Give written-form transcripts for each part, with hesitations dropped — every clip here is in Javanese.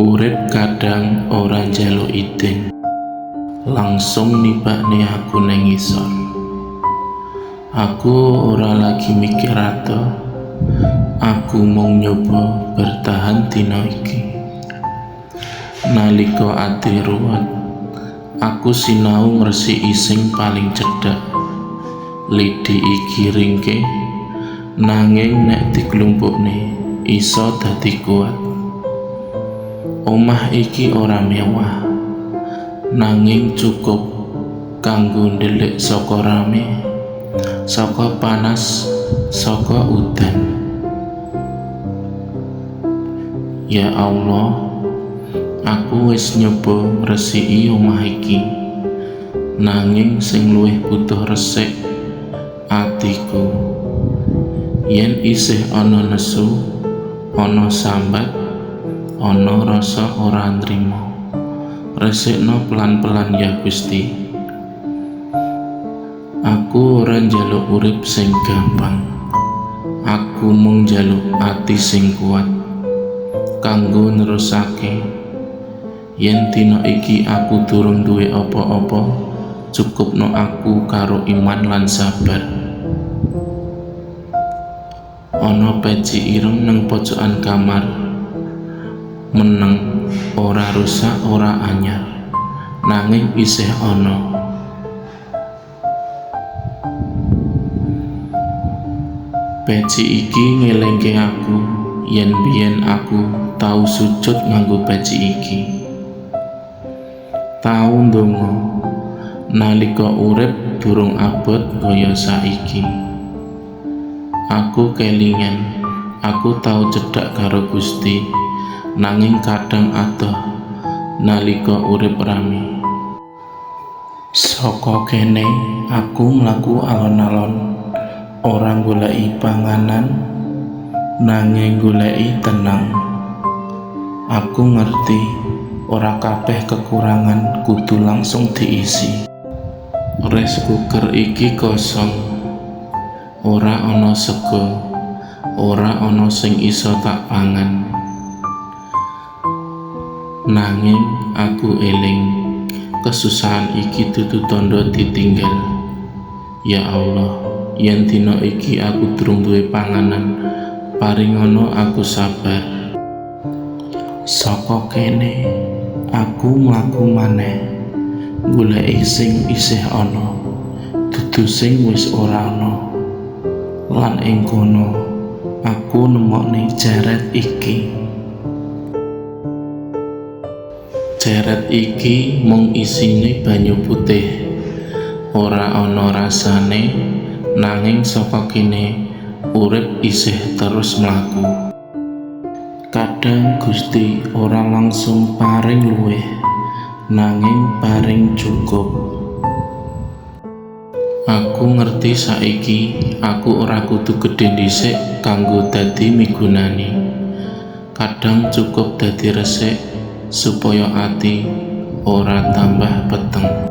Urip kadang ora njaluk idin, langsung nibakne aku neng ngisor. Aku ora lagi mikir adoh, aku mung nyoba bertahan dina iki. Nalika ati ruwet, aku sinau ngresiki sing paling cedhak. Lidi iki ringkih, nanging nek diklumpukne iso dadi kuat. Omah iki ora mewah, nanging cukup kanggo ndelik saka rame, saka panas, saka udan. Ya Allah, aku wis nyoba ngresiki omah iki, nanging sing luwih butuh resik atiku. Yen isih ana nesu, ana sambat, ana rasa ora nrimo, resikno pelan-pelan ya Gusti. Aku ora njaluk urip sing gampang, aku mung njaluk ati sing kuat kanggo nerusake. Yen dina iki aku durung duwe apa-apa, cukupno aku karo iman lan sabar. Ana peci ireng nang pojokan kamar, meneng, ora rusak, ora anyar, nanging isih ana. Peci iki ngelingke aku yen biyen aku tau sujud nganggo peci iki, tau ndonga nalika urip durung abot kaya saiki. Aku kelingan, aku tau cedhak karo Gusti, nanging kadang adoh nalika urip rame. Saka kene aku mlaku alon-alon, ora goleki panganan, nanging goleki tenang. Aku ngerti ora kabeh kekurangan kudu langsung diisi. Rice cooker iki kosong, ora ana sega, ora ana sing iso tak pangan. Nanging aku eling, kesusahan iki dudu tandha ditinggal. Ya Allah, yen dina iki aku durung duwe panganan, paringono aku sabar. Saka kene aku mlaku maneh, goleki sing isih ana, dudu sing wis ora ana. Lan ing kono aku nemokne ceret iki. Ceret iki mung isine banyu putih, ora ana rasane, nanging saka kene urip isih terus mlaku. Kadang Gusti ora langsung paring luwih, nanging paring cukup. Aku ngerti saiki aku ora kudu gedhe dhisik kanggo dadi migunani. Kadang cukup dadi resik supaya ati ora tambah peteng.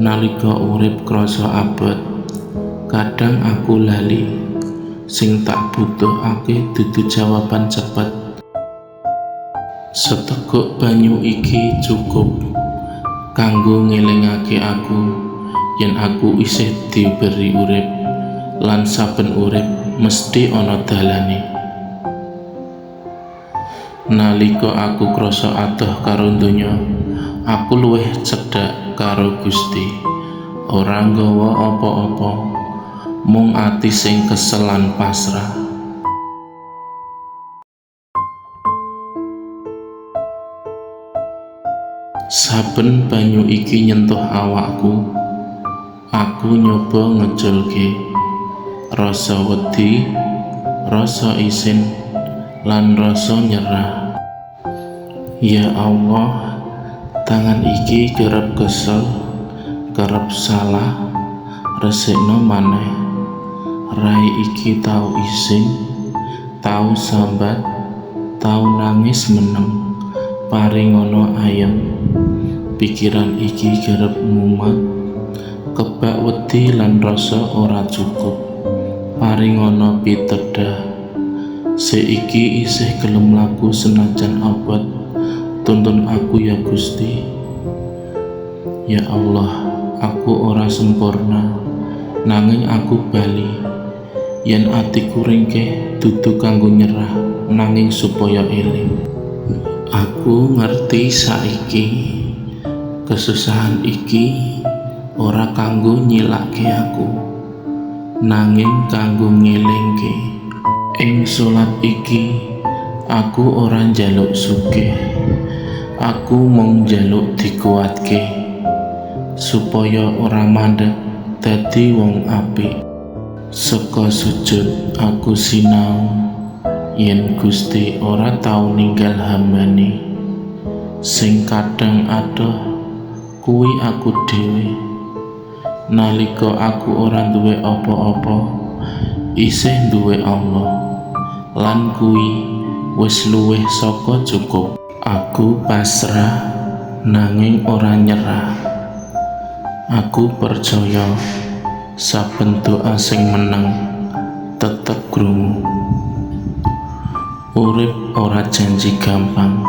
Nalika urip krasa abot, kadang aku lali sing tak butuhake dudu jawaban cepet. Seteguk banyu iki cukup kanggo ngelingake aku yen aku isih diberi urip, lan saben urip mesti ana dalane. Nalika aku krasa adoh karo donya, aku luwih cedhak karo Gusti. Ora nggawa apa-apa, mung ati sing kesel lan pasrah. Saben banyu iki nyentuh awakku, aku nyoba ngeculke rasa wedi, rasa isin, lan rasa nyerah. Ya Allah, tangan iki kerep kesel, kerep salah, resikno maneh. Rai iki tau isin, tau sambat, tau nangis meneng, paringono ayem. Pikiran iki kerep mumet, kebak wedi lan rasa ora cukup, paringono pitedhah. Seiki isih gelem mlaku senajan abot, Tuntun aku ya Gusti. Ya Allah, aku ora sempurna, nanging aku bali. Yen atiku ringkih dudu kanggo nyerah, nanging supaya eling. Aku ngerti saiki kesusahan iki ora kanggo nyilakake aku, nanging kanggo ngelingke. Ing salat iki aku ora njaluk sugih. Aku mung njaluk dikuatke supaya ora mandeg dadi wong apik. Saka sujud aku sinau yen Gusti ora tau ninggal hambane. Sing kadang adoh kuwi aku dhewe. Nalika aku ora duwe apa-apa, isih duwe Allah. Lan kuwi wis luwih saka cukup. Aku pasrah nanging ora nyerah. Aku percaya saben doa sing meneng tetep krungu. Urip ora janji gampang,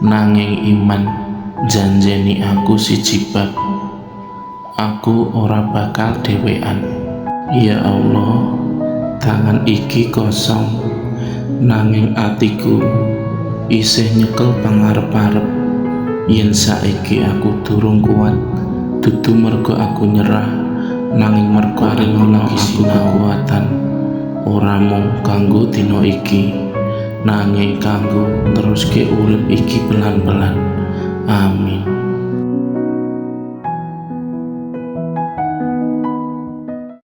nanging iman janjeni aku siji bab. Aku ora bakal dhewean. Ya Allah, tangan iki kosong, nanging atiku isih nyekel pangarep-arep. Yen saiki aku durung kuat, dudu merga aku nyerah, nanging merga paringono aku kekuatan. Ora mung kanggo dina iki, nanging kanggo neruske urip iki pelan-pelan. Amin.